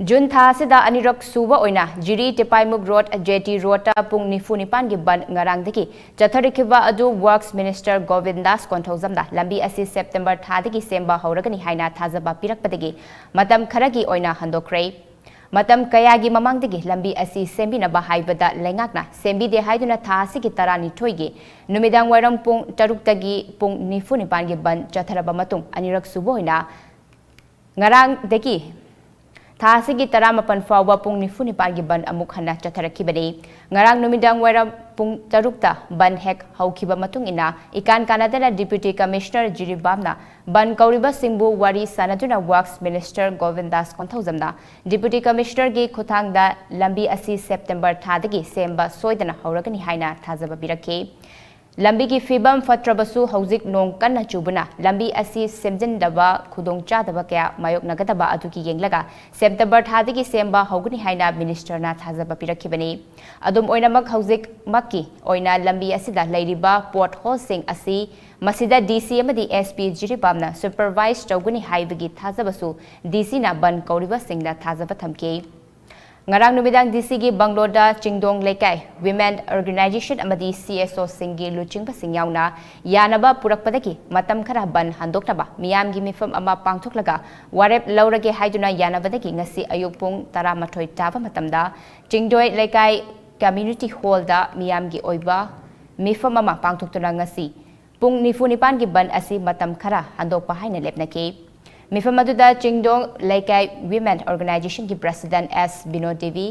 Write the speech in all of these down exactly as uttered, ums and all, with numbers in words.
June ꯊꯥ ꯑꯁꯤꯗ ꯑꯅꯤꯔꯛ ꯁꯨꯕ ꯑꯣꯏꯅ ꯖꯤꯔꯤ ꯇꯤꯄꯥꯏꯃꯨꯛ ꯔꯣꯗ, ꯖꯦꯇꯤ ꯔꯣꯗꯇ ꯄꯨꯡ ꯅꯤꯐꯨ ꯅꯤꯄꯥꯟꯒꯤ ꯕꯟ ꯉꯔꯥꯡꯗꯒꯤ ꯆꯠꯊꯔꯛꯈꯤꯕ ꯑꯗꯨ ꯋꯔꯛꯁ ꯃꯤꯅꯤꯁꯇꯔ ꯒꯣꯕꯤꯟꯗꯥꯁ ꯀꯣꯟꯊꯧꯖꯝꯅ ꯂꯝꯕꯤ ꯑꯁꯤ ꯁꯦꯞꯇꯦꯝꯕꯔ ꯊꯥꯗꯒꯤ ꯁꯦꯝꯕ ꯍꯧꯔꯒꯅꯤ ꯍꯥꯏꯅ ꯊꯥꯖꯕ ꯄꯤꯔꯛꯄꯗꯒꯤ ꯃꯇꯝ ꯈꯔꯒꯤ ꯑꯣꯏꯅ ꯍꯟꯗꯣꯛꯈ꯭ꯔꯦ꯫ ꯃꯇꯝ ꯀꯌꯥꯒꯤ ꯃꯃꯥꯡꯗꯒꯤ ꯂꯝꯕꯤ ꯑꯁꯤ ꯁꯦꯝꯕꯤꯅꯕ ꯍꯥꯏꯕꯗ ꯂꯩꯉꯥꯛꯅ ꯁꯦꯝꯕꯤꯗꯦ ꯍꯥꯏꯗꯨꯅ ꯊꯥ ꯑꯁꯤꯒꯤ ꯇꯔꯥꯅꯤꯊꯣꯏꯒꯤ ꯅꯨꯃꯤꯗꯥꯡ ꯋꯥꯏꯔꯝ ꯄꯨꯡ ꯇꯔꯨꯛꯇꯒꯤ ꯄꯨꯡ ꯅꯤꯐꯨ ꯅꯤꯄꯥꯟꯒꯤ ꯕꯟ ꯆꯠꯊꯔꯕ ꯃꯇꯨꯡ ꯑꯅꯤꯔꯛ ꯁꯨꯕ ꯑꯣꯏꯅ ꯉꯔꯥꯡꯗꯒꯤ ꯊꯥ ꯑꯁꯤꯒꯤ ꯇꯔꯥꯃꯥꯄꯟ ꯐꯥꯎꯕ ꯄꯨꯡ ꯅꯤꯐꯨ ꯅꯤꯄꯥꯟꯒꯤ ꯕꯟ ꯑꯃꯨꯛ ꯍꯟꯅ ꯆꯠꯊꯔꯛꯈꯤꯕꯅꯤ꯫ ꯉꯔꯥꯡ ꯅꯨꯃꯤꯗꯥꯡ ꯋꯥꯏꯔꯝ ꯄꯨꯡ ꯇꯔꯨꯛꯇ ꯕꯟ ꯍꯦꯛ ꯍꯧꯈꯤꯕ ꯃꯇꯨꯡ ꯏꯟꯅ ꯏꯀꯥꯟ ꯀꯥꯟꯅꯗꯅ ꯗꯤꯄ꯭ꯌꯨꯇꯤ ꯀꯃꯤꯁꯅꯔ ꯖꯤꯔꯤꯕꯥꯝꯅ ꯕꯟ ꯀꯧꯔꯤꯕꯁꯤꯡꯕꯨ ꯋꯥꯔꯤ ꯁꯥꯟꯅꯗꯨꯅ ꯋꯔꯛꯁ ꯃꯤꯅꯤꯁꯇꯔ ꯒꯣꯕꯤꯟꯗꯥꯁ ꯀꯣꯟꯊꯧꯖꯝꯅ ꯗꯤꯄ꯭ꯌꯨꯇꯤ ꯀꯃꯤꯁꯅꯔꯒꯤ ꯈꯨꯠꯊꯥꯡꯗ ꯂꯝꯕꯤ ꯑꯁꯤ ꯁꯦꯞꯇꯦꯝꯕꯔ ꯊꯥꯗꯒꯤ ꯁꯦꯝꯕ ꯁꯣꯏꯗꯅ ꯍꯧꯔꯒꯅꯤ ꯍꯥꯏꯅ ꯊꯥꯖꯕ ꯄꯤꯔꯛꯈꯤ꯫ ꯂꯝꯕꯤꯒꯤ ꯐꯤꯕꯝ ꯐꯠꯇ꯭ꯔꯕꯁꯨ ꯍꯧꯖꯤꯛ ꯅꯣꯡ ꯀꯟꯅ ꯆꯨꯕꯅ ꯂꯝꯕꯤ ꯑꯁꯤ ꯁꯦꯝꯖꯤꯟꯗꯕ ꯈꯨꯗꯣꯡꯆꯥꯗꯕ ꯀꯌꯥ ꯃꯥꯌꯣꯛꯅꯒꯗꯕ ꯑꯗꯨꯒꯤ ꯌꯦꯡꯂꯒ ꯁꯦꯞꯇꯦꯝꯕꯔ ꯊꯥꯗꯒꯤ ꯁꯦꯝꯕ ꯍꯧꯒꯅꯤ ꯍꯥꯏꯅ ꯃꯤꯅꯤꯁꯇꯔꯅ ꯊꯥꯖꯕ ꯄꯤꯔꯛꯈꯤꯕꯅꯤ꯫ ꯑꯗꯨꯝ ꯑꯣꯏꯅꯃꯛ ꯍꯧꯖꯤꯛꯃꯛꯀꯤ ꯑꯣꯏꯅ ꯂꯝꯕꯤ ꯑꯁꯤꯗ ꯂꯩꯔꯤꯕ ꯄꯣꯠ ꯍꯣꯜꯁꯤꯡ ꯑꯁꯤ ꯃꯁꯤꯗ ꯗꯤ ꯁꯤ ꯑꯃꯗꯤ ꯑꯦꯁ ꯄꯤ ꯖꯤꯔꯤꯕꯥꯝꯅ ꯁꯨꯄꯔꯚꯥꯏꯖ ꯇꯧꯒꯅꯤ ꯍꯥꯏꯕꯒꯤ ꯊꯥꯖꯕꯁꯨ ꯗꯤ ꯁꯤꯅ ꯕꯟ ꯀꯧꯔꯤꯕꯁꯤꯡꯗ ꯊꯥꯖꯕ ꯊꯝꯈꯤ꯫ ꯉꯔꯥꯡ ꯅꯨꯃꯤꯗꯥꯡ ꯗꯤ ꯁꯤꯒꯤ ꯕꯪꯂꯣꯗ ꯆꯤꯡꯗꯣꯡ ꯂꯩꯀꯥꯏ ꯋꯤꯃꯦꯟ ꯑꯣꯔꯒꯅꯥꯏꯖꯦꯁꯟ ꯑꯃꯗꯤ ꯁꯤ ꯑꯦꯁ ꯑꯣꯁꯤꯡꯒꯤ ꯂꯨꯆꯤꯡꯕꯁꯤꯡ ꯌꯥꯎꯅ ꯌꯥꯅꯕ ꯄꯨꯔꯛꯄꯗꯒꯤ ꯃꯇꯝ ꯈꯔ ꯕꯟ ꯍꯟꯗꯣꯛꯅꯕ ꯃꯤꯌꯥꯝꯒꯤ ꯃꯤꯐꯝ ꯑꯃ ꯄꯥꯡꯊꯣꯛꯂꯒ ꯋꯥꯔꯦꯞ ꯂꯧꯔꯒꯦ ꯍꯥꯏꯗꯨꯅ ꯌꯥꯅꯕꯗꯒꯤ ꯉꯁꯤ ꯑꯌꯨꯛ ꯄꯨꯡ ꯇꯔꯥꯃꯥꯊꯣꯏ ꯇꯥꯕ ꯃꯇꯝꯗ ꯆꯤꯡꯗꯣꯏ ꯂꯩꯀꯥꯏ ꯀꯝꯃ꯭ꯌꯨꯅꯤꯇꯤ ꯍꯣꯜꯗ ꯃꯤꯌꯥꯝꯒꯤ ꯑꯣꯏꯕ ꯃꯤꯐꯝ ꯑꯃ ꯄꯥꯡꯊꯣꯛꯇꯨꯅ ꯉꯁꯤ ꯄꯨꯡ ꯅꯤꯐꯨ ꯅꯤꯄꯥꯟꯒꯤ ꯕꯟ ꯑꯁꯤ ꯃꯇꯝ ꯈꯔ ꯍꯟꯗꯣꯛꯄ ꯍꯥꯏꯅ ꯂꯦꯞꯅꯈꯤ꯫ ꯃꯤꯐꯝ ꯑꯗꯨꯗ ꯆꯤꯡꯗꯣꯡ ꯂꯩꯀꯥꯏ ꯋꯤꯃꯦꯟ ꯑꯣꯔꯒꯅꯥꯏꯖꯦꯁꯟꯒꯤ ꯄ꯭ꯔꯁꯤꯗꯦꯟꯠ ꯑꯦꯁ ꯕꯤꯅꯣ ꯗꯦꯕꯤ,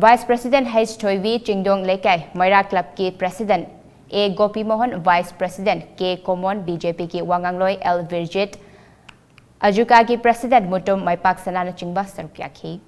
ꯚꯥꯏꯁ ꯄ꯭ꯔꯁꯤꯗꯦꯟꯠ ꯍꯩꯆ ꯊꯣꯏꯕꯤ, ꯆꯤꯡꯗꯣꯡ ꯂꯩꯀꯥꯏ ꯃꯩꯔꯥ ꯀ꯭ꯂꯕꯀꯤ ꯄ꯭ꯔꯁꯤꯗꯦꯟꯠ ꯑꯦ ꯒꯣꯄꯤꯃꯣꯍꯟ, ꯚꯥꯏꯁ ꯄ꯭ꯔꯁꯤꯗꯦꯟꯠ ꯀꯦ ꯀꯣꯃꯣꯟ, ꯕꯤ ꯖꯦ ꯄꯤꯒꯤ ꯋꯥ ꯉꯥꯡꯂꯣꯏ ꯑꯦꯜ ꯕꯤꯔꯖꯤꯠ, ꯑꯖꯨꯀꯥꯒꯤ ꯄ꯭ꯔꯁꯤꯗꯦꯟꯠ ꯃꯨꯇꯨꯝ ꯃꯩꯄꯥꯛ ꯁꯅꯥꯅꯆꯤꯡꯕ ꯁꯔꯨꯛ ꯌꯥꯈꯤ꯫